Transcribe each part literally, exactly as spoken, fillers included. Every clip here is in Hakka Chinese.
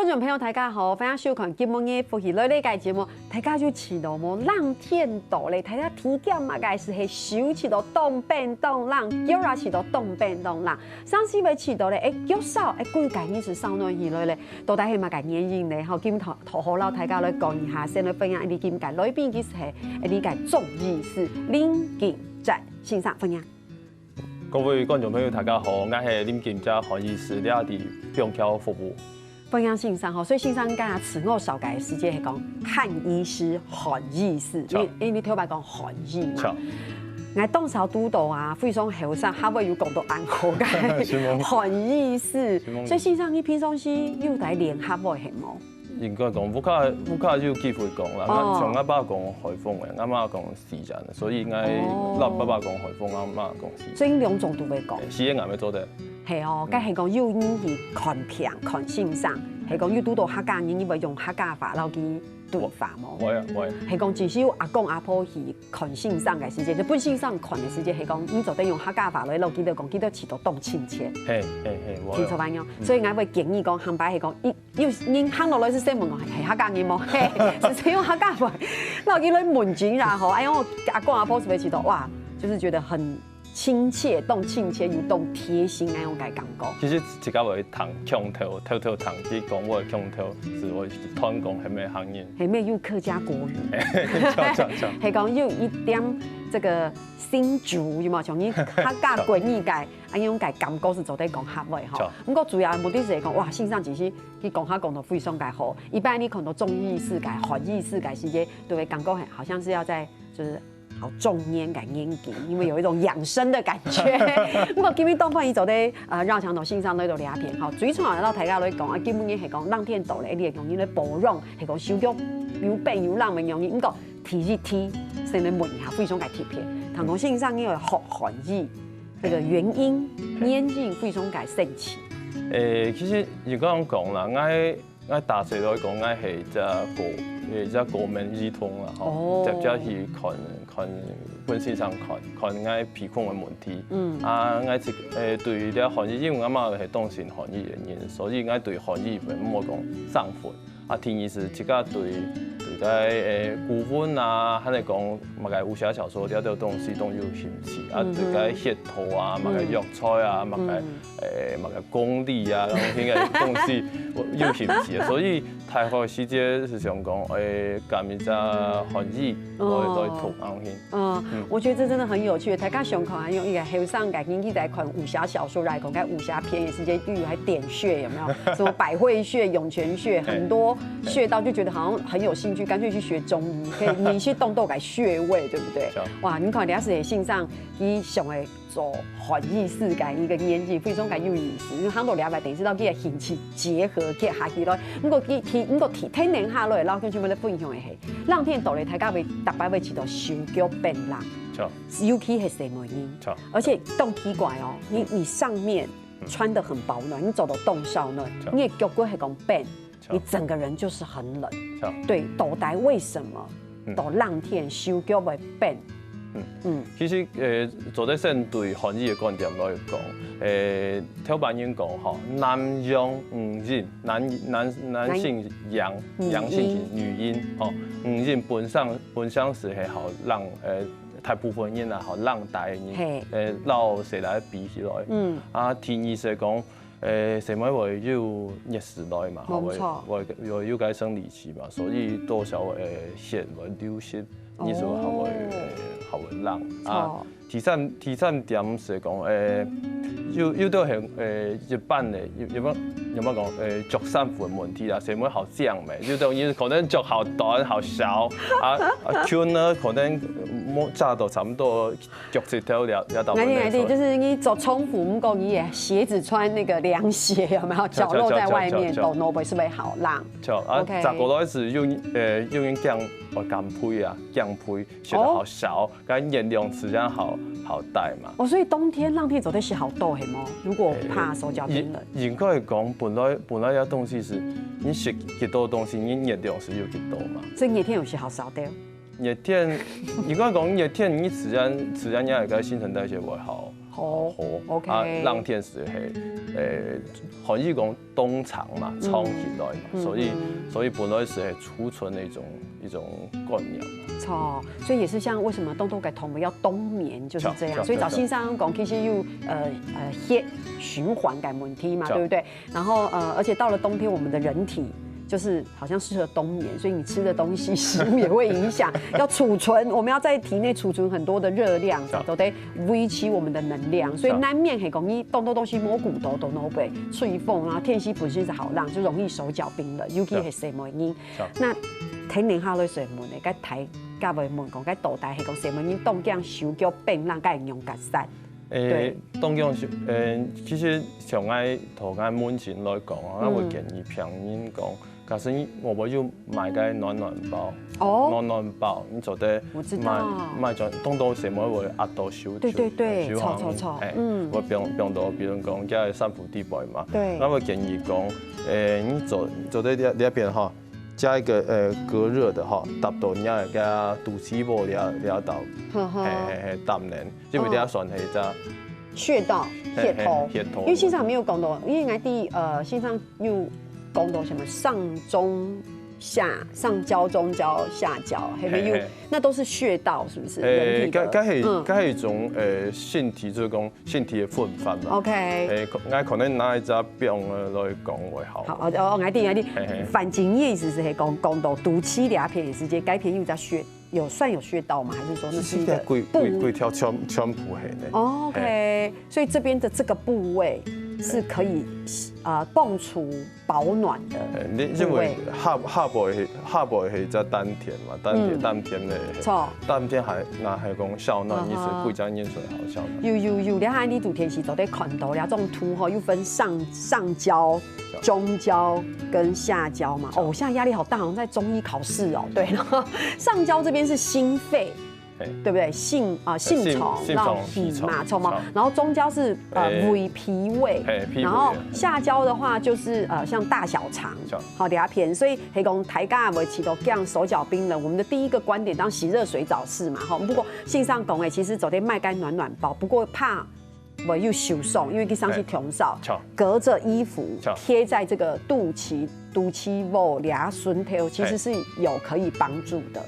觀眾朋友，大家好，歡迎收看今晡日福氣來了个節目。大家有試著無？冷天到咧，大家體感嘛，該係會手試著當冰當冷，腳也試著當冰當冷。上次會試著咧，誒，腳燒，誒，過幾日係燒暖起來咧，到底係麼个原因咧？吼，今晡日好好摎大家來講一下，先來歡迎今晡日个來賓，佢係誒，這个中醫師林金哲先生，歡迎。 各位觀眾朋友，大家好，𠊎係林金哲漢醫師，這在板橋服務。歡迎先生吼，所以先生剛才自我紹介个時節係講漢醫師、漢醫師，著。因為因為你頭擺講漢醫嘛。著。𠊎當時堵著啊，非常後生，還會有講到恁好个是無？漢醫師。是無？所以先生，你平常時有在練客話係無？ 應該講，屋下屋下有機會講啦。哦。像𠊎爸講海豐个，𠊎媽講四縣个，所以𠊎哦。摎爸爸講海豐，阿媽講四縣。所以兩種都會講。四縣也會做得。係哦，嗯。該係講有人去看病、看先生，係講有堵著客家人，你會用客家話摎佢對話無？會啊，會。係講，即使有阿公阿婆去看先生个時節，就分先生看个時節，係講你做得用客家話來摎佢兜講，佢兜試著當親切。係係係，會啊。聽出來喲。嗯。所以𠊎會建議講，下擺係講一 有人行落來係先問講，係客家人無？係，係先用客家話，摎佢來問診啦吼。哎喲，阿公阿婆係毋係試著，哇，就是覺得很親切，當親切又當貼心那種个感覺。其實自家會聽，共頭，偷偷聽，佢講話共頭，係會聽講係咩行業。係咩有客家國語？著著著。係講有一點這個新竹，有無？像你客家國語个 恁樣个感覺係做得講客話吼。著。毋過主要个目的係講，哇，先生其實佢講客講到非常个好。一般你看到中醫師个、漢醫師个時節，都會感覺好像是要在就是好中年个年紀，因為有一種養生的感覺。毋過今日當歡喜做得呃，讓強同先生來到這片吼，最重要摎大家來講啊，今晡日係講冷天到咧，你會容易來保養，係講手腳有冰有冷个容易。毋過第一題，先來問一下，非常个特別，聽講先生你會學漢醫。 這個原因，原因非常个神奇。誒，其實你剛剛講啦，𠊎，𠊎大細來講，𠊎係一隻國，誒，一隻國民醫通啦，吼，哦。直接去看，看，分先生看，看𠊎鼻孔个問題。嗯。啊，𠊎自，誒，對這漢醫，因為𠊎媽係當成漢醫个人，所以𠊎對漢醫無講生份。 啊，第二係自家對，對該，誒，古文啊，還係講麼个武俠小說這兜東西當有興趣，啊，嗯哼。對該穴道啊，麼个藥材啊，嗯。麼个，嗯。誒，麼个功力啊，該種个東西，𠊎有興趣。所以大學時節係想講，誒，揀一隻漢醫，來，哦。來讀恁樣。 嗯，嗯。我覺得這真的很有趣。大家想看，用一個後生个年紀在看武俠小說來講，看武俠片个時節，就有還點穴，有沒有？什麼百會穴、湧泉穴，嘿。很多穴道就覺得好像很有興趣，乾脆去學中醫，可以練習動作改穴位，對不對？是啊。哇，你看，你要是先生，你想要做漢醫師个一個年紀，非常个有意思，因為很多了解，等於是到佢个興趣結合，結合下去咯。不過佢，佢，不過佢，天然下來，然後跟全部都分享个係，冷天到咧，大家會，逐擺會試著手腳冰冷。 著。尤其係細妹人。著。而且當奇怪哦，你，你上面穿得很保暖，你做到當燒暖，著。你个腳骨係講冰，著。你整個人就是很冷。著。對，到底為什麼，嗯。到冷天手腳會冰？嗯。嗯。其實，呃，做得先對漢醫个觀點來講，呃，頭擺人講吼，男陽女陰，男，男，男性陽，男陰。陽性係女陰，吼，女陰本身 本身係係好冷，呃，大部分人啊，好冷帶个人，嘿。呃，摎細倈比起來。嗯。啊，第二係講，呃，細妹會有月事來嘛，吼，會，哦，毋錯。會，會有該生理期嘛，所以多少，呃，血會流失，哦。意思會，會，會冷。啊，著。第三，第三點係講，呃，有，有兜係，呃，一般个，有，有無，有無講，呃，著衫褲个問題啦，細妹好 靚咩，就等於可能著好短、好少，啊，啊，裙呢，可能無，遮到差不多腳趾頭了，了到𠊎知，𠊎知，就係你著長褲，毋過你个鞋子穿那個涼鞋，有沒有？腳露在外面，著，著，著，著，著。都，都不是會好冷。著，啊，OK。再過來係有，呃，有人驚，會減肥啊，減肥，顯得好瘦，哦。 該熱量自然好，好帶嘛。哦，所以冬天冷天做得食好多係無？如果怕手腳冰冷。誒，應，應該講，本來，本來這東西係，你食幾多東西，你熱量係有幾多嘛。所以熱天有時好少掉。熱天，應該講熱天，你自然，自然也該新陳代謝會好，哦，OK。啊，冷天時係，呃，可以講凍藏嘛，藏起來嘛，所以所以本來係係儲存的一種一種觀念。錯，所以也是像為什麼凍凍个糖要冬眠就是這樣。所以早先生講，其實有呃呃血循環个問題嘛，對不對？然後呃，而且到了冬天，我們的人體就是好像適合冬眠，所以你吃的東西食物也會影響，要儲存，我們要在體內儲存很多的熱量，才都得維持我們的能量，所以難免係講你凍凍東西摸骨頭都挪背，吹風啊，天氣本身是好冷，就容易手腳冰冷，尤其係細妹人。那天冷下來水門的，該大家會問講，該到底係講細妹人凍驚手腳冰冷，該用个啥？ 誒，當中是，誒，其實像𠊎同𠊎門診來講啊，𠊎會建議病人講，假使你外背有賣个暖暖包，哦，暖暖包，你做得買買轉，當多時會會壓到手，對對對，錯錯錯，嗯，我比如比如到，比如講，在衫褲底背嘛，對，那我建議講，誒，你做做得這這邊哈。 加一個呃隔熱的哈，搭到你个肚臍部了了到，嘿嘿嘿，當然，因為這算係一隻穴道，穴頭，穴頭，因為先生沒有講到，因為𠊎知呃先生有講到什麼上中下，上焦、中焦、下焦，還有，那都是穴道，是不是？人體的，該該係該係一種呃身體，就是講。 身體个分法嘛。 OK，誒，𠊎可能拿一隻比方來講會好。好，哦，𠊎知𠊎知，反正你个意思係講，講到肚臍這片个時節，該片有隻穴，有算有穴道嗎？還是說那是一個其實該歸歸歸條全全部係呢。 OK，所以這邊的這個部位是可以呃幫助 保暖的。誒，你因為下下背係下背係一隻丹田嘛，丹田丹田咧，錯，丹田還那還講消暖，意思歸隻人最好消暖。有有有，你看你肚天時做得看到這種圖吼，又分上上焦、中焦跟下焦嘛。哦，我現在壓力好大，好像在中醫考試哦。對，然後上焦這邊是心肺。 對不對？性啊，性腸，然後脾嘛，腸嘛，然後中焦是呃胃脾胃，然後下焦的話就是呃像大小腸，好，底下片，所以黑公抬杠我起到这样手脚冰冷。我们的第一个观点当洗热水澡式嘛，哈。不过性上讲哎，其实昨天卖该暖暖包，不过怕我又受伤，因为佢上去挺少，隔着衣服贴在这个肚脐肚脐窝俩顺头，其实是有可以帮助的。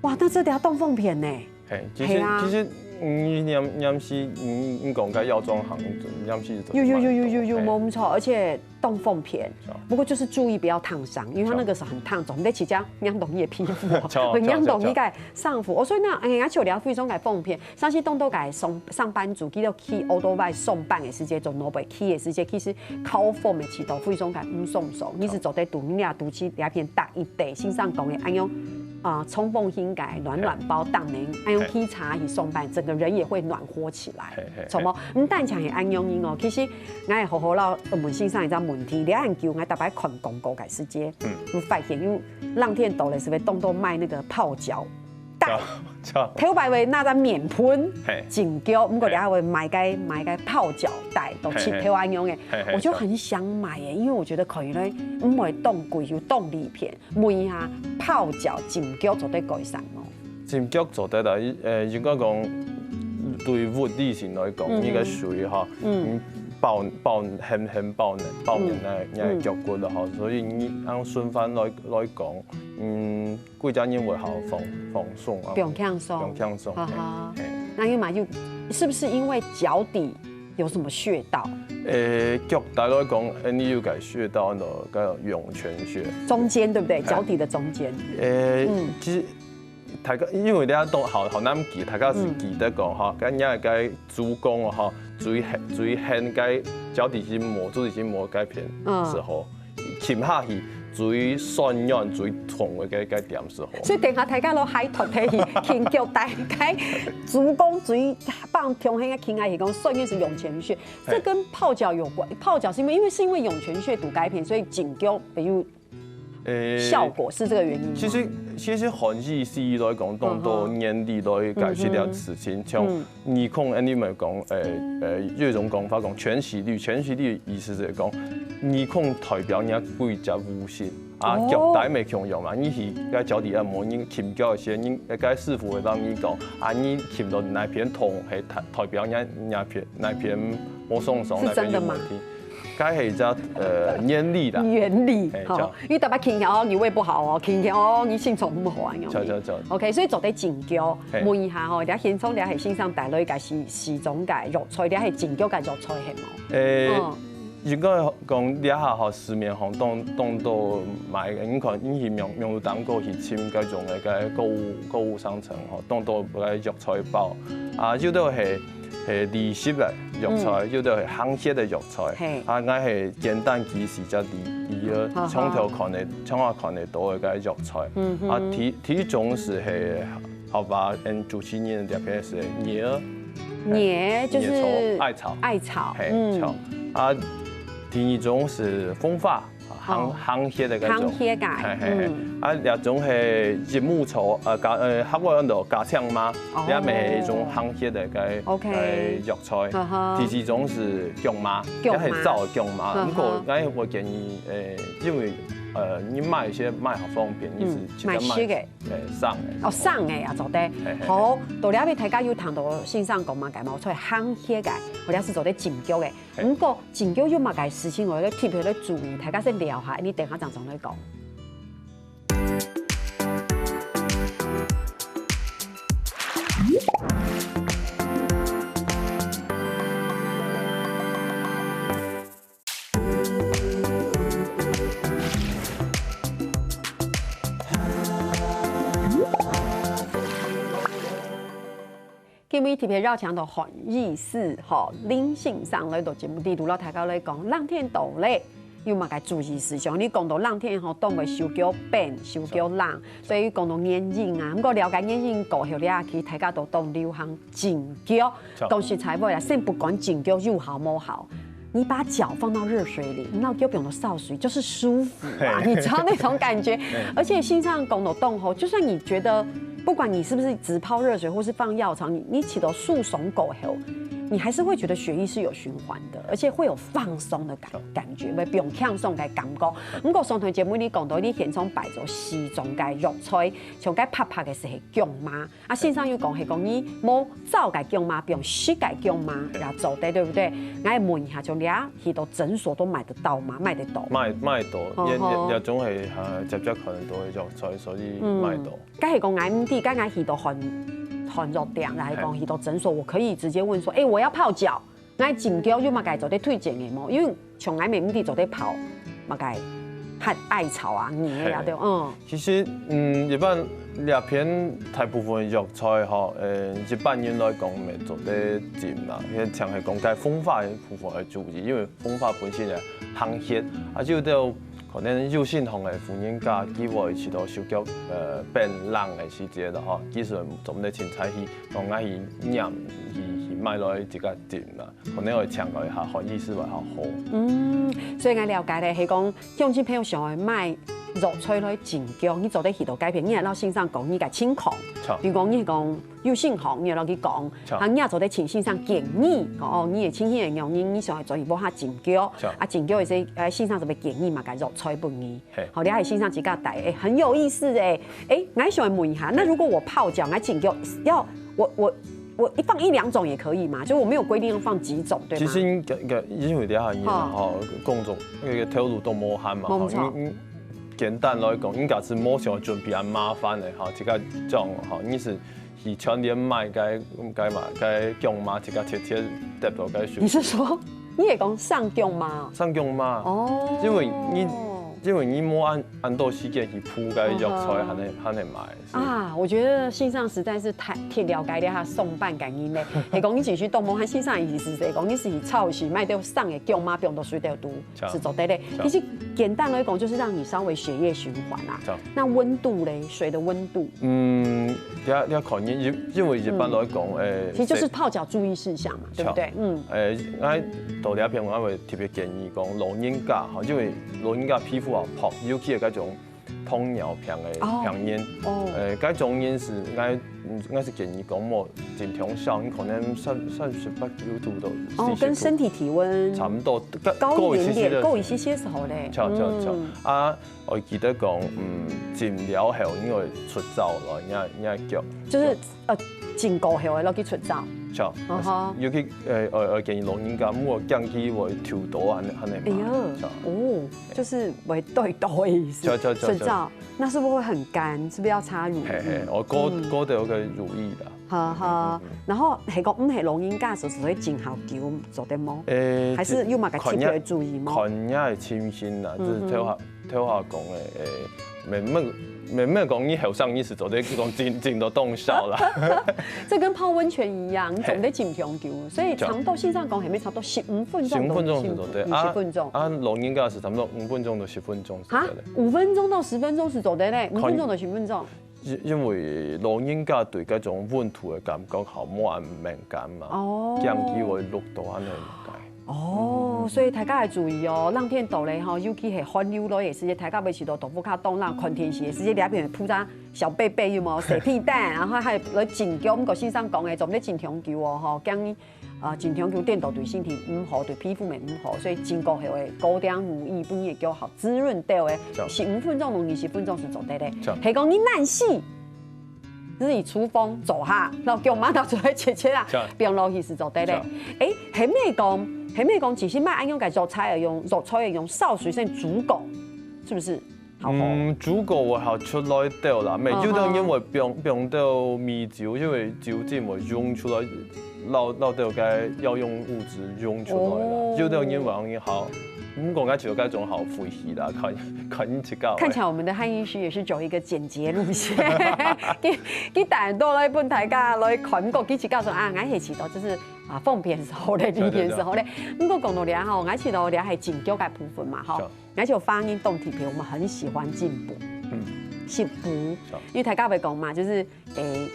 哇，那這條當方便呢。嘿，其實其實你念念是你你講个藥妝行，念是有有有有有有，無錯，而且當方便。不過就是注意不要燙傷，因為它那個是很燙，總得起家讓同你的皮膚，很讓同你个上腹。我說那哎，而且我聊非常个方便，像是當多个上上班族，佢都去 old bike 上班个時節，做 normal 去个時節，其實 cold foam 个起到非常个毋爽爽，你是做得肚你啊肚臍兩片搭一對，先生講个，恁樣啊，衝鋒型个暖暖包當然，恁樣去茶去上班，整个人也會暖和起來。什麼？毋單淨係恁樣哦，其實𠊎也好好了問先生一个問題，你很久，𠊎大概看廣告个時節，嗯，有發現有冷天到了，是不是動到賣那個泡腳袋？ 頭擺會拿隻面盆浸腳，毋過等下會買个買个泡腳袋，都七頭恁樣个，我就很想買耶，因為我覺得可以咧，毋會當貴又當利便，問一下泡腳浸腳做得改善無？浸腳做得啦，呃，應該講對物理性來講，應該屬於哈，嗯，爆爆很很爆冷，爆冷那那腳骨的哈，所以你按順番來來講，嗯。 歸隻人會好放放鬆啊，放輕鬆，放輕鬆。哈哈，那又嘛又，是不是因為腳底有什麼穴道？誒，腳底來講，誒，你有个穴道呢，个湧泉穴。中間對不對？腳底的中間。誒，其實大家因為你都好好難記，大家是記得講哈，跟人家个足弓哈，最最很个腳底筋膜，足底筋膜該片時候。 撳下去最酸軟、最痛个个个點時候。所以等下大家都還脱忒去，撳腳底个足弓最放鬆个撳下去，講酸軟是湧泉穴，這跟泡腳有關。泡腳是因為因為是因為湧泉穴堵該片，所以浸腳比如誒，效果，是這個原因嗎？其實其實漢醫西醫來講，當多原理來解釋這事情，像二空，你們講，誒誒，有一種講法講全息律，全息律意思係講，二空代表你个骨質物質。啊，腳底乜共樣嘛，你去該腳底按摩，你琴腳个時，你該師傅會讓你講，啊，你琴到哪片痛，係代代表你哪片哪片無爽爽，哪片有問題。 該係一隻呃原理啦。原理，吼，你逐擺琴琴哦，你胃不好哦，琴琴哦，你心臟毋好啊，有無？著著著。OK，所以做得針灸，問一下吼，這現場這係先生帶來个係西藏个藥材，這係針灸个藥材係無？誒，應該講這下吼市面上當當多賣个，你看你去網網路頂高去尋該種个該購物購物商城吼，當多个藥材包，啊，有兜係係利息个藥材，有兜係行血个藥材，啊，𠊎係簡單幾時隻利利个，長透看得長透看得到个該藥材，啊，第第一種係係 好吧，嗯，主持人這片係艾，艾，就是艾草，艾草，嘿，嗯，草。啊，第二種係蜂花，行行血个該種，行血个，嘿嘿嘿。啊，這種係益母草，呃，加呃，客話講到加強嘛，這乜係一種行血个个个藥材。第四種係薑嫲，薑嫲，這係燥个薑嫲。毋過，𠊎會建議，呃，因為呃，你買一些買好方便，你係直接買。 誒，生个。哦，生个啊，做得。好，到這位大家有聽到先生講麼个無？所以行血个，或者係做得針灸个。毋過針灸有麼个事情，𠊎愛特別來注意，大家先尞下，你等下正正來講。 今晡日特別邀請到韓醫師吼，林先生來到節目裡肚，摎大家來講，冷天到咧，有麼个注意事項？你講到冷天吼，當會手腳冰、手腳冷，所以講到原因啊。毋過了解原因過後咧，其實大家都當流行針灸。講實在話啦，先不管針灸有效無效， 你把腳放到熱水裡，你腳放到燒水，就是舒服啊，你知道那種感覺。而且先生講到當好，就算你覺得，不管你是不是只泡熱水或是放藥草，你你起到舒爽過後，你還是會覺得血液是有循環的，而且會有放鬆的感感覺，會比較放鬆的感覺。毋過上段節目你講到，你現場擺咗四種个藥材，像該白白个係薑嫲， 啊，先生有講係講你無燥个薑嫲，用濕个薑嫲也做得，對不對？𠊎問一下，像你啊，去到診所都買得到嗎？買得到？買買到，也也也總係呃，接接可能都會用，所以所以買到。該係講𠊎毋知，該𠊎去到漢漢藥店，還係講去到診所，我可以直接問說，哎，我要泡腳， 𠊎針灸有麼个做得推薦个無？因為像𠊎乜毋知做得泡麼个，還艾草啊、艾啊，對，嗯。其實，嗯，一般這片大部分藥材吼，呃，一般人來講，乜做得針啦。因為像係講該蜂花个部分愛注意，因為蜂花本身个行血，啊，就到可能有身項个婦人家，佢會試到手腳呃變冷个時節了吼，其實做毋得清彩去，講愛去拈去去買來自家針啦。 可能會請教一下韓醫師會較好。嗯，所以𠊎了解咧，係講鄉親朋友想愛買藥材來針灸，你做得去到該片，你愛摎先生講你个情況。比如講你係講有身項，你愛摎佢講，啊，你也做得請先生建議，哦，你个情形个原因，你想愛做一下針灸，啊，針灸个時，呃，先生就會建議麼个藥材分你。 好，這係先生自家帶，哎，很有意思哎。哎，𠊎想問一下，那如果我泡腳，𠊎針灸要我我我一放一兩種也可以嘛？就我沒有規定要放幾種，對嗎？其實該該因為這下人吼，工作該个頭路都無閒嘛，吼，你你簡單來講，應該係無想準備恁麻煩个吼，自家種吼，你係 去全聯買該該嘛該薑嫲，自家切切，跌落該水。你是說，你也講生薑嫲？生薑嫲。哦。因為你因為你無恁恁多時間去鋪該藥材，還能還能買。啊，我覺得先生實在是太太了解了他上班感應呢。係講你只是動摸，他先生意思是講你是去超市買到生个薑嫲，放到水裡肚，是做得的。其實簡單來講，就是讓你稍微血液循環啊。那溫度嘞，水的溫度。 嗯，這這可能因因為一般來講，誒，其實就是泡腳注意事項嘛，對不對？嗯，誒，𠊎到這片𠊎會特別建議講老人家吼，因為老人家皮膚啊薄，尤其係該種糖尿病个病人。哦，該種人係𠊎，𠊎係建議講無盡量少，你可能三，三十八九度到四十度。哦，跟身體體溫差不多，高一點點，高一些些就好咧。著著著。啊，𠊎記得講，嗯，浸了後，因為出燥了，人家，人家腳。就是，呃，浸過後个落去出燥。著，尤其，呃，𠊎，𠊎建議老人家，莫驚佢會頭痛恁，恁樣嘛。哎呀，哦，就是會對頭个意思。著著著著。出燥。 那是不是會很乾？是不是要擦乳液？嘿嘿，哦，該，該就愛注意啦。好好，然後係講，嗯，係老人家係毋係盡好勼做得無？誒，還係有麼个特別个注意無？看你个情形啦，就係頭下，頭下講个，誒，毋係，毋係講你後生你係做得講盡，盡到當少啦。這跟泡溫泉一樣，你總得浸上久，所以差不多先生講，係毋係差不多十五分鐘？十五分鐘係做得，二十分鐘。啊，老人家係差不多五分鐘到十分鐘。 哈，五分鐘到十分鐘係做得咧，五分鐘到十分鐘。因，因為老人家對該種溫度个感覺好無恁敏感嘛，哦，驚佢會熝到恁樣个。哦，所以大家愛注意哦，冷天到咧吼，尤其係寒流來个時節，大家愛試著豆腐較凍，冷看電視个時節，裡背鋪張小被被有無？洗被單，然後還有來浸腳，毋過先生講个，做毋得浸傷久哦，吼，驚 啊，浸傷久顛倒對身體毋好，對皮膚也毋好，所以浸過後个高碘乳液本來就好滋潤到个，十五分鐘到二十分鐘係做得个。係講你懶尸，自己廚房做下，然後腳毛拿出來切切啊，放落去係做得个。誒，係毋係講，係毋係講其實愛恁樣个藥材愛用，藥材愛用燒水先煮過，係毋係？ 嗯，煮過會好出來兜啦，毋係，有兜人會放，放兜米酒，因為酒精會溶出來，摎，摎兜該藥用物質溶出來啦。有兜人會恁樣好，毋過𠊎覺得該種好費氣啦，看，看你自家。看起來我們的漢醫師也是走一個簡潔路線，佢，佢帶很多來分大家來看，毋過佢自家講啊，𠊎係試著就是啊，方便係好咧，利便係好咧。毋過講到這吼，𠊎試著這係浸腳个部分嘛，吼。 而且我發現當特別，我們很喜歡進補，嗯，食補，因為大家會講嘛，就是誒，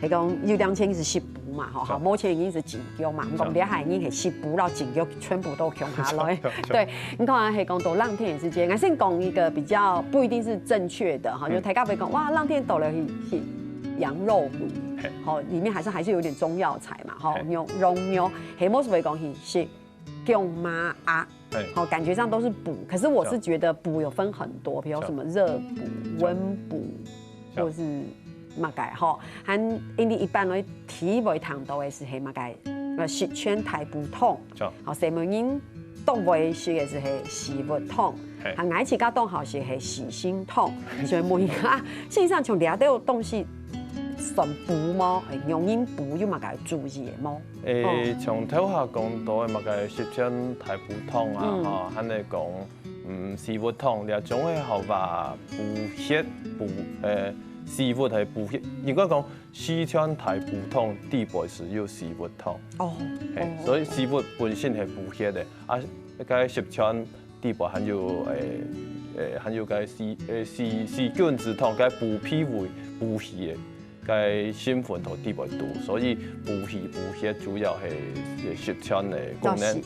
係講有兩千係食補嘛，吼，好，目前已經係進腳嘛，毋過這下已經係食補到進腳全部都共下來。對，你看啊，係講到冷天个時節，𠊎先講一個比較不一定是正確的哈，就大家會講哇，冷天到了去去羊肉爐，吼，裡面還是還是有點中藥材嘛，吼，牛羊肉，係無係會講去食薑嫲鴨。 好，感覺上都是補，可是我是覺得補有分很多，比如什麼熱補、溫補，或是麼个吼。還因為一般來體會聽到个係係麼个，呃，十全大補湯，好，細妹人當會食个係係四物湯，還𠊎自家當好食係四神湯，所以問一下，先生像這兜東西算補無？仰般補有麼个注意个無？ 誒，像頭下講到个麼个十全大補湯啊，吼，還係講，嗯，四物湯，這種个好話補血，補，誒，四物係補血，應該講四全大補湯底背係有四物湯。哦，係，所以四物本身係補血个，啊，該十全底背還有，誒，誒，還有該四，誒，四，四君子湯，該補脾胃、補氣个。 該成分在底背肚，所以補氣補血主要係，係十全个功能。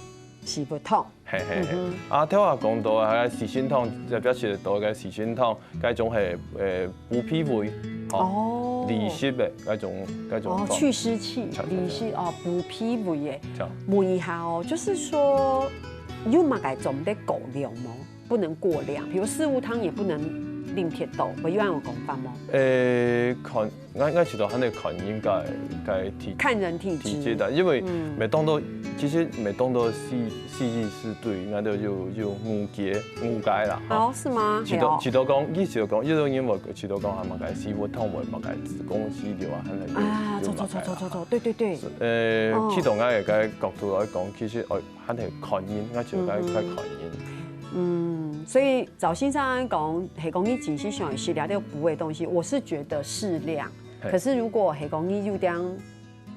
四物湯。係係係。啊，頭下講到个四神湯，就表示到个四神湯，該種係，誒，補脾胃，吼，利濕个該種，該種湯。哦，祛濕氣，利濕哦，補脾胃个。問一下哦，就是說，有麼个做毋得過量無？ 不能過量，比如四物湯也不能啉忒多，會有恁樣講法無？誒，看，𠊎，𠊎試著還係看人个，个體，看人體質。體質个，因為每當到，其實每當到四，四季時節，𠊎都有，有誤解，誤解啦。哦，是嗎？試著，試著講，意思就講，有兜人會試著講，啊，麼个四物湯會麼个子宮肌瘤啊，還係有，啊，著著著著著，對對對。誒，試著𠊎个角度來講，其實，誒， 還係看人，𠊎就該，該看人。嗯，所以照先生講，係講你真係想食這兜補个東西，我是覺得適量。可是如果係講你有點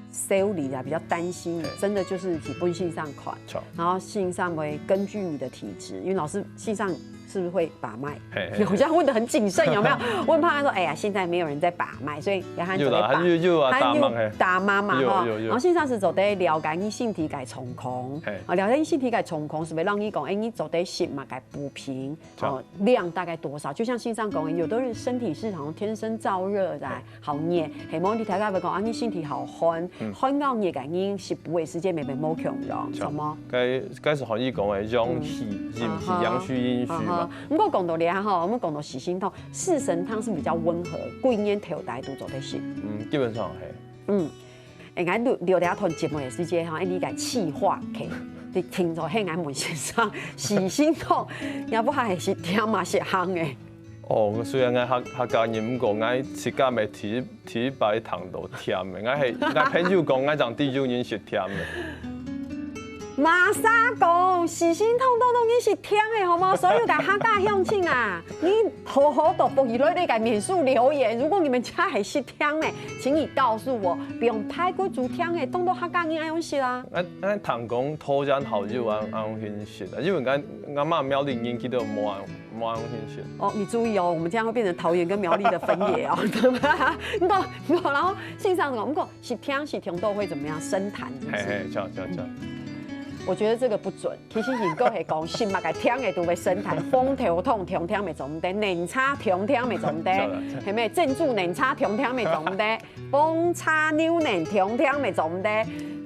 焦慮啊，比較擔心，真的就是去問先生看，然後先生會根據你的體質，因為老師先生是不是會把脈？嘿嘿嘿。好像問得很謹慎，有沒有？我很怕他說，哎呀，現在沒有人在把脈，所以要喊做得把，有啦，有，有啊，喊有打脈嘿。打脈嘛，有，哈。有，有。然後先生係做得了解你身體个狀況，嘿。啊，了解你身體个狀況，係不是讓你講，哎，你做得食麼个補品，好。哦，量大概多少？就像先生講的，有的人身體是好像天生燥熱的，嘿。 好熱，係無？你大家會講啊，你身體好寒，嗯。寒到熱个人食補个時間明明無共樣，著。什麼？該，該係可以講个陽氣、嗯。陰氣，啊哈。陽虛陰虛嘛。啊哈。毋過講到這吼，我們講到四神湯，四神湯是比較溫和，歸年頭大都做得食。嗯，基本上係。嗯。哎，𠊎錄，錄這段節目个時間吼，哎，你个氣化，OK，你聽著，嘿，𠊎問先生，四神湯，也不還係食甜嘛，食鹹个？ 哦，雖然𠊎客，客家人，毋過𠊎自家乜第一，第一擺聽到甜个，𠊎係，𠊎朋友講，𠊎正知有人食甜个。麼儕講，四神湯當當然係甜个，好無？所有个客家鄉親啊，你好好都福氣來這个面書留言，如果你們家還食甜个，請你告訴我，不用排骨煮甜个，當多客家人愛用食啊。𠊎，𠊎聽講桃園好有恁，恁樣形式啊，因為𠊎，𠊎媽苗栗人佢都無恁 無恁樣形式。哦，你注意哦，我們這樣會變成桃園跟苗栗的分野哦，對吧？不過，不過，然後性上頭，不過是甜是甜豆會怎麼樣？生痰，是不是？嘿嘿，這樣這樣這樣。我覺得這個不準。其實應該係講，食麼个甜个都會生痰，風頭痛，甜甜乜做毋得，奶茶甜甜乜做毋得，係咪？珍珠奶茶甜甜乜做毋得。 紅茶牛奶甜甜乜做毋得。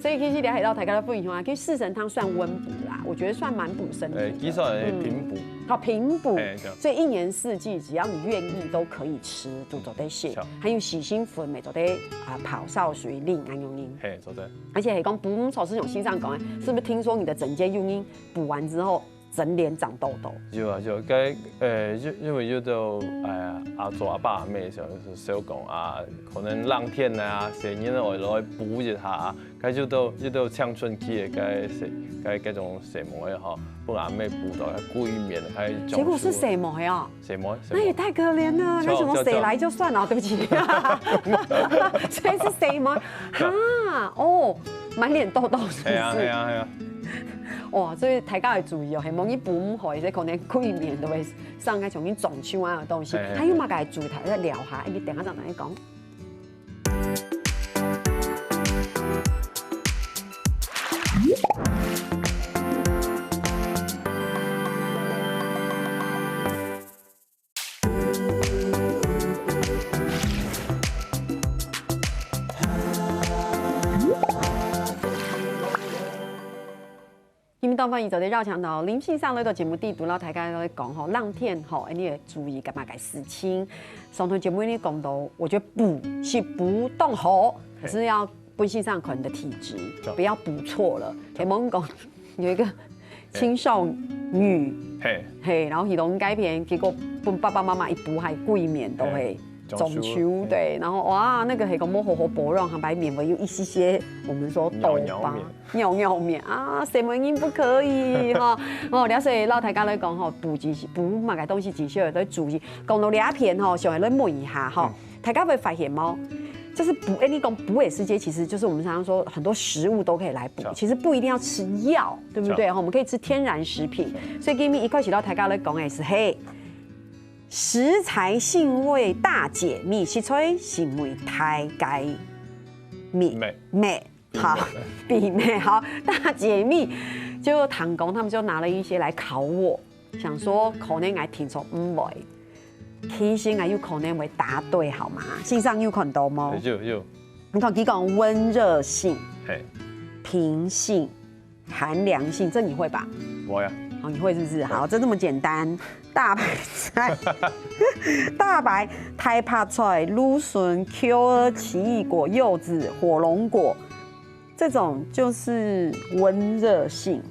所以其實了解到大家都不一樣啊，其實四神湯算溫補啦，我覺得算蠻補身體的。欸，其實係平補。嗯。哦，平補。欸，對。所以一年四季，只要你願意，都可以吃，都做得食。是啊。還有四神粉乜做得啊，泡燒水啉，恁樣啉。嘿，做得。而且係講補，毋錯，係像先生講个，是不是聽說你的整間用飲補完之後， 整臉長痘痘。有啊，有，該，呃，因，因為有兜，哎呀，阿祖、阿爸、阿姆就，就講啊，可能冷天啊，細人仔愛來補一下啊，該有兜，有兜青春期个該細，該，該種細妹仔吼，分阿姆補到該歸面，該結果是細妹哦。細妹，細妹。那也太可憐了，那什麼誰來就算了，對不起。所以是細妹，哈，哦，滿臉痘痘是不是？係啊，係啊，係啊。 哇，所以大家愛注意哦，係無你補毋好，這可能歸面都會生該種腫瘤啊个東西。欸，還有麼个愛注意，大家聊下，你等下再來講。 今晡日當歡迎做得邀請到林先生來到節目裡肚，摎大家來講吼，冷天吼，你愛注意麼个事情。上段節目你講到，我覺得補是補當好，可是要分先生看你的體質，對。不要補錯了。對。係無講有一個青少女，嘿。嘿，然後去到該片，結果分爸爸媽媽一補，還歸面都會 腫瘤，腫瘤，嘿。對，然後哇，那個係講無好好保養，還白面會有一些些我們說痘疤、尿尿面。尿尿面啊，細妹人不可以哈。哦，了解，摎大家來講吼，補幾，補麼个東西，幾時要注意。講到這片吼，想要來問一下吼，嗯。大家會發現無？就是補，欸，你講補个時節，其實就是我們常常說很多食物都可以來補，是。其實不一定要吃藥，對不對？是。吼，我們可以吃天然食品。是。所以今晡日一開始摎大家來講个係，嘿， 食材性味大解密，食材性味大解密。秘密。秘密，好，秘密，好，大解密。就唐公他們就拿了一些來考我，想說可能𠊎聽說毋會，其實𠊎有可能會答對，好嗎？先生有看到無？有，有。你看，佢講溫熱性、嘿。平性、 寒涼性，這你會吧？會啊。好，你會是不是？好，這這麼簡單。大白菜，大白、大白菜、蘆筍、Q、奇異果、柚子、火龍果，這種就是溫熱性。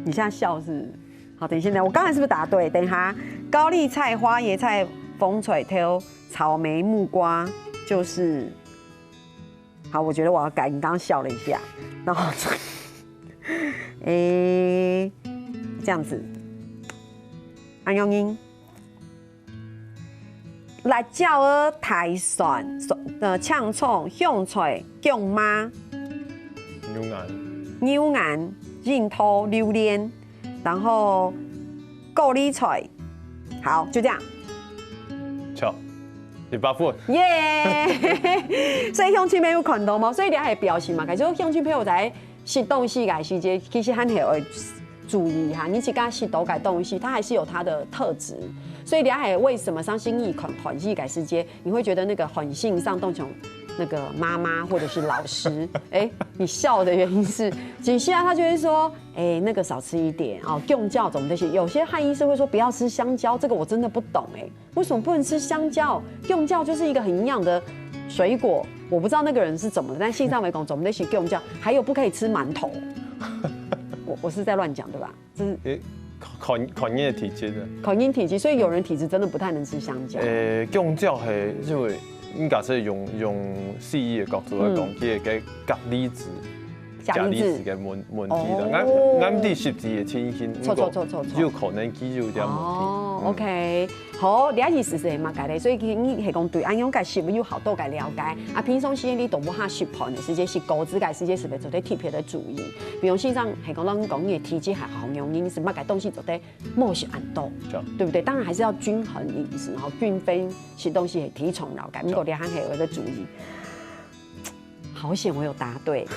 你現在笑是不是？好，等一下，等一下，我剛才是不是答對？等一下，高麗菜、花椰菜、紅菜頭、草莓、木瓜，就是 好，我覺得我要改，你剛剛笑了一下，然後，欸，這樣子，恁樣音，辣椒仔、大蒜、呃，青蔥、香菜、薑嫲、牛眼。牛眼、櫻桃、榴槤，然後高麗菜。好，就這樣。巧，一百分。耶！所以鄉親朋友看到無？所以這係表示嘛，其實鄉親朋友在食東西个時節，其實還係愛注意哈，你自家食到个東西，它還是有它的特質。所以這係為什麼上次你看台語个時節，你會覺得那個韓信上當像那個媽媽或者是老師？哎，你笑的原因是，其實啊，他就會說，哎，那個少吃一點哦，弓蕉怎麼這些？有些漢醫師會說不要吃香蕉，這個我真的不懂哎。 為什麼不能吃香蕉？弓蕉就是一個很營養的水果，我不知道那個人是怎麼了，但信上面講怎麼那些弓蕉，還有不可以吃饅頭。我我是在亂講對吧？這是誒，看看你个體質个。考驗體質，所以有人體質真的不太能吃香蕉。誒，弓蕉係因為應該係用用西醫个角度來講，嗯佢个鉀離子。鉀離子鉀離子个問問題啦。哦俺俺毋知實際个情形，錯錯錯錯錯有可能佢有點問題。哦嗯，OK，好，了解事實係麼个咧？所以其實你係講對恁樣个食物有好多个了解。啊，平常時你都無下食飯个時節，食果子个時節，係毋係做得特別的注意？比如先生係講，咱講你个體質還好，原因係麼个東西做得莫食恁多，這樣對不對？當然還是要均衡飲食，然後均分食東西係體重了解，不過你還係有一個注意。好險我有答對。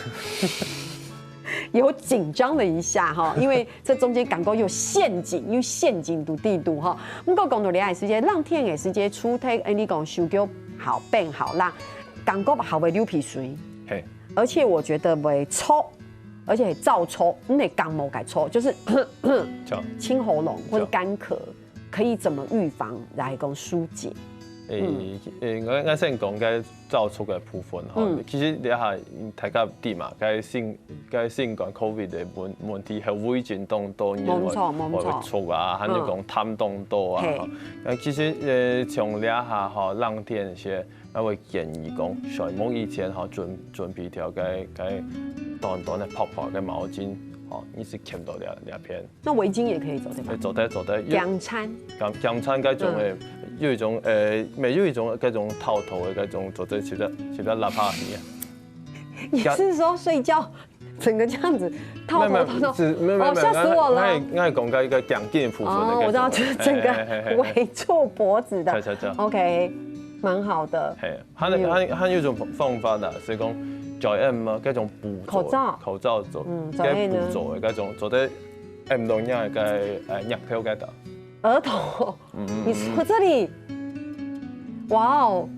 有緊張了一下哈，因為這中間感覺有陷阱，有陷阱堵地堵哈。不過講到這个時節，冷天个時節，出體，哎，你講手腳好變好啦，感覺好會流鼻水，嘿，而且我覺得會燥，而且燥燥，你个感冒个燥，就是這樣。清喉嚨或者乾咳，可以怎麼預防來講疏解？誒誒，我我先講該燥促个部分吼，嗯其實這下大家知嘛，該新該新冠 COVID 个問問題，係已經當多人無錯無錯會燥啊，還有講痰當多啊。嘿吼。那其實誒，像這下吼，冷天時，我會建議講，睡目以前吼，準準備條該該短短个薄薄个毛巾，吼，你係揢到這這片。那圍巾也可以做，對吧誒，？做得做得，有涼餐，涼涼餐該種誒，有一種誒，沒有一種該種套頭个該種，做得是不是是不是拉帕尼啊？你是說睡覺整個這樣子套頭套頭？是沒有沒有哦，嚇死我了！我我講該一個涼巾部分哦，我知道，就是整個圍住脖子的。對對對。 OK，蠻好的。嘿，還有還還有一種方法呢，係講嘴掩嘛，該種布做口罩口罩做，嗯該嘴掩呢布做个該種，做得掩到你个呃額頭該度。額頭，嗯嗯你說這裡，哇哦！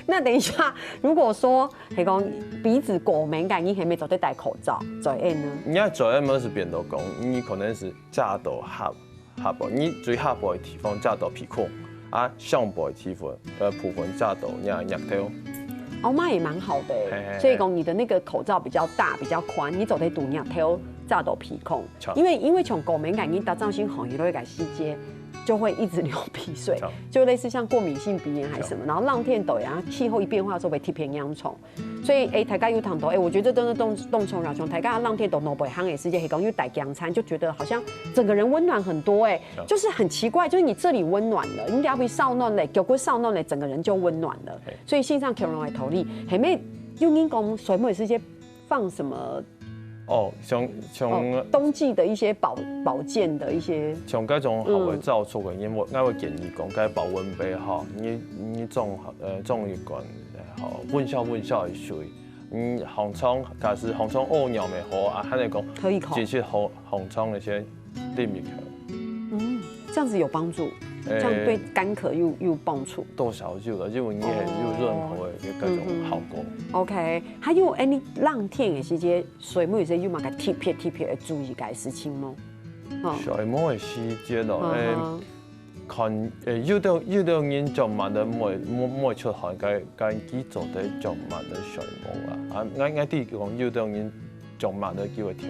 那等一下，如果說，係講鼻子過敏个，你係毋係做得戴口罩？嘴掩呢？你个嘴掩嘛係變到講，你可能係遮到下下背，你最下背个地方遮到鼻孔，啊上背个地方呃部分遮到你个額頭。哦，那也蠻好的欸。嘿嘿嘿所以講你的那個口罩比較大、比較寬，你做得堵額頭遮到鼻孔著。因為因為像過敏个人，佢打早醒好一落个時節，就會一直流鼻水著，就類似像過敏性鼻炎還是什麼。然後冷天到啊，氣候一變化，就會特別嚴重。所以，哎，大家有聽到，哎，我覺得真的當當重要，像大家冷天到外背行个時節，係講有帶涼餐，就覺得好像整個人溫暖很多，哎，著就是很奇怪，就是你這裡溫暖了，你兩邊燒暖了，腳骨燒暖了，整個人就溫暖了。嘿所以線上恐龍的道理，係無有人講睡目个時節放什麼？哦，像像哦，冬季的一些保保健的一些，像該種較會燥促个，因為我會建議講，該保溫杯吼，你你裝呃裝一罐吼，溫燒溫燒个水，你䟘床，假使䟘床屙尿也好啊，還係講可以吼直接䟘䟘床个時啉入去。嗯，這樣子有幫助，哎這樣對乾咳又又幫助。多少有了，因為你係有潤喉个該種效果。 OK，還有哎，你冷天个時節，睡目个時節有麼个特別特別个注意个事情無？哦，睡目个時節咯，嗯誒，哼看誒，有兜有兜人著襪仔毋會毋毋會出汗，該該佢做得著襪仔睡目啊。啊，𠊎𠊎知講有兜人著襪仔佢會忒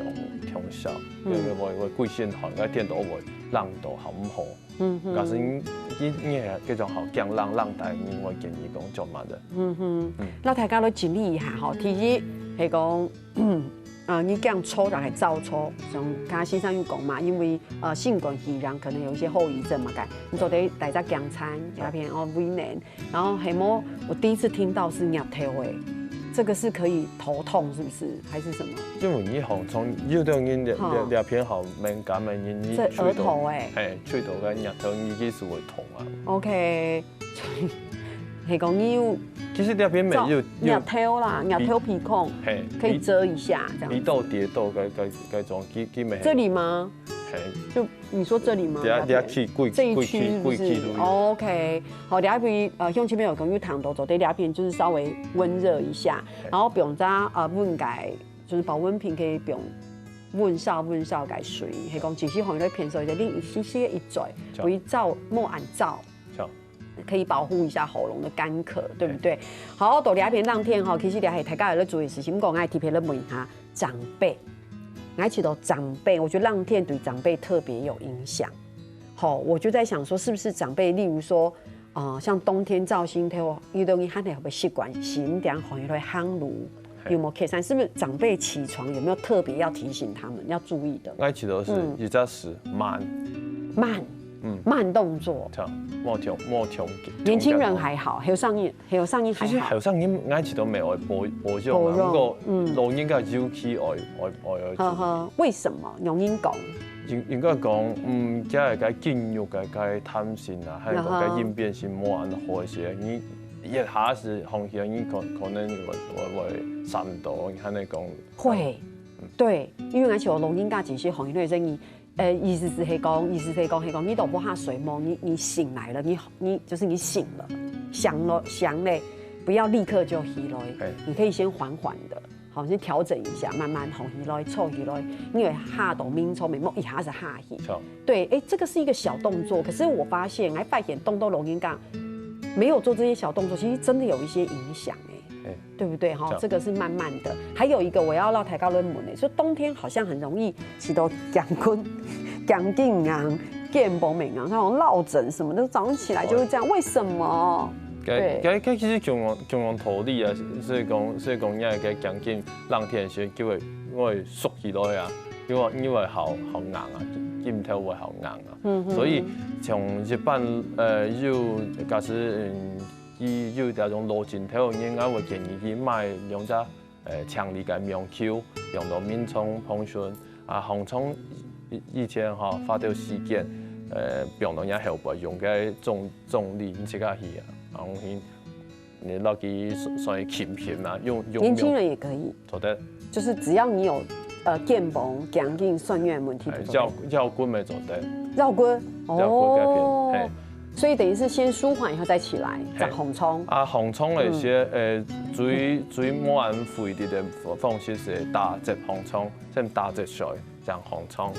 忒燒，嗯因為會會歸身汗，該顛倒會冷到好毋好。嗯哼假使你你你係該種好驚冷冷大，你會建議講著襪仔。嗯哼，那大家都整理一下吼。第一係講，呃，你驚燥就係燥燥，像剛剛先生有講嘛，因為呃新冠肺炎可能有一些後遺症嘛，該你做得帶隻涼餐，有一片哦，溫暖。然後係無，我第一次聽到係額頭誒，這個是可以頭痛，是不是？還是什麼？因為你紅蔥，有的人這，哈。這，這片好敏感的人，你這額頭欸。吹到該，嘿，吹到該額頭，你就是會痛啊。OK，所以，係講你有其實這片沒有，照，有額頭啦，額頭鼻孔，嘿，可以遮一下，這樣子。鼻到跌到該，該，該種，基，基本這裡嗎？嘿。就你說這裡嗎？這，這去，過去，這一區是不是？過去，過去都有。哦，OK，好，這一片，呃，鄉親朋友可能有聽到，做得這一片就是稍微溫熱一下，嘿。然後放隻，呃，溫个，就是保溫瓶可以放溫燒溫燒个水，係講其實可能會偏受一下，你一些些一嘴，是。不會燥，莫恁燥。是。可以保護一下喉嚨的乾咳，對不對？好，到這一片冷天吼，其實這係大家有咧注意事情，毋過𠊎特別咧問一下長輩，𠊎知道長輩，我覺得冷天對長輩特別有影響。吼，我就在想說，是不是長輩，例如說，呃，像冬天燥心頭，有的人還係會習慣，係毋定會行路，嘿。有沒有？其實是不是長輩起床有沒有特別要提醒他們要注意的？𠊎知道係，嗯。一隻字，慢。慢，嗯。慢動作。對，莫衝，莫衝，年輕人還好，後生人，後生人還好。其實後生人，𠊎知道無愛保，保養啊，保養，毋過，嗯。老人家尤其愛，愛，愛，愛注意。呵呵，為什麼？容易講。應，應該講，嗯，這个該筋肉个該彈性啊，還有講該，啊哈。應變性無恁好一些，你一下子放起來，你可，可能會，會，會閃到，你還能講。會，嗯。對，因為𠊎想老人家其實放起來，你，呃，意思係講，意思係講，係講，你都無下睡夢，你，你醒來了，你，你，就是你醒了，醒了，醒了，不要立刻就起來，嘿。你可以先緩緩的。 好，先調整一下，慢慢放起來，坐起來，因為下到眠床，莫一下子下去。對。對，欸，這個是一個小動作，可是我發現，欸，發現當多老人家沒有做這些小動作，其實真的有一些影響，欸，欸，對不對？哈，這個是慢慢的。還有一個我要讓大家來問的，說冬天好像很容易起到肩頸，肩頸癢、肩膀會癢，那種落枕什麼的，早上起來就會這樣，為什麼？ 該，對。該，該其實共樣，共樣道理啊，所以講，所以講，你个肩頸冷天時，就會，會縮起來啊，因為，因為好，好硬啊，筋，筋頭會好硬啊。嗯哼。所以像一般，呃，有，假使，嗯，佢有這種老筋頭，應該會建議佢買兩隻 呃，強力个棉球，用到眠床、膨胸啊，紅蔥以，以前吼，花兜時間，呃，放到若後背，用个重，重力，你自家去啊，然後去，你落去算，算輕輕啊，用，用，年輕人也可以。做得。就是只要你有，呃，肩膀、肩頸痠軟的問題，哎，腰，腰骨也做得。腰骨？腰骨該片，哦。嘿。所以等於是先舒緩以後再起來，嘿。再紅蔥。啊，紅蔥个一些，嗯。呃，最，最無恁費力个方式係打汁紅蔥。 先打隻水，正紅蔥。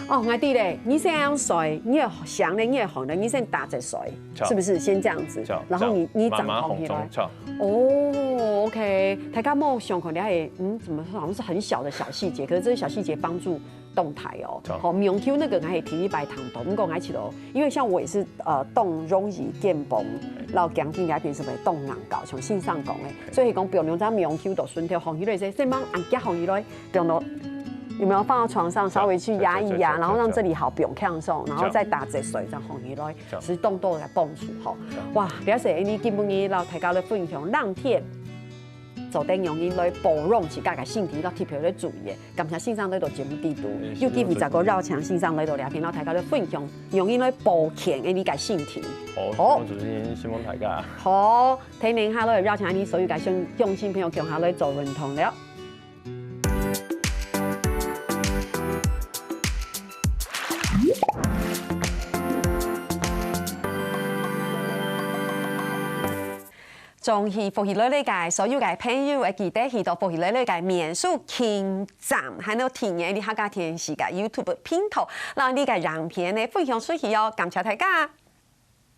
哦，𠊎知咧，你先用水，你个香咧，你个紅咧，你先打隻水，著。是不是？先這樣子，著，然後你，著，你正紅起來。慢慢紅蔥，著。哦，OK，大家莫想看，你還，嗯，怎麼說？好像是很小的小細節，可是這些小細節幫助當大哦。著。好，棉球那個𠊎係第一擺聽到，毋過𠊎知道，因為像我也是，呃，當容易肩膀，然後肩頸那邊是不是當硬到，像先生講的，所以講不用用這棉球就順條紅起來，先，先幫人家紅起來。 不用咯，有沒有放到床上稍微去壓一壓，對，對，對，對，然後讓這裡好，不用嗆手，然後再打隻水，這樣紅起來，對。係當多个幫助吼。對。哇，了解，你今晡日摎大家來分享冷天，做得用來保養自家个身體，摎特別來注意个。感謝先生來到節目裡肚，嗯，有機會再過邀請先生來到這片，摎大家來分享用來保健个你个身體。好，好。希望主持人，希望大家。好，聽聽下來邀請你所有个鄉，鄉親朋友共下來做運動了。 中意福氣來了个所有个朋友，愛記得去到福氣來了个面書網站，還有訂閱你客家電視个YouTube頻道，摎你个影片呢分享出去哦，感謝大家。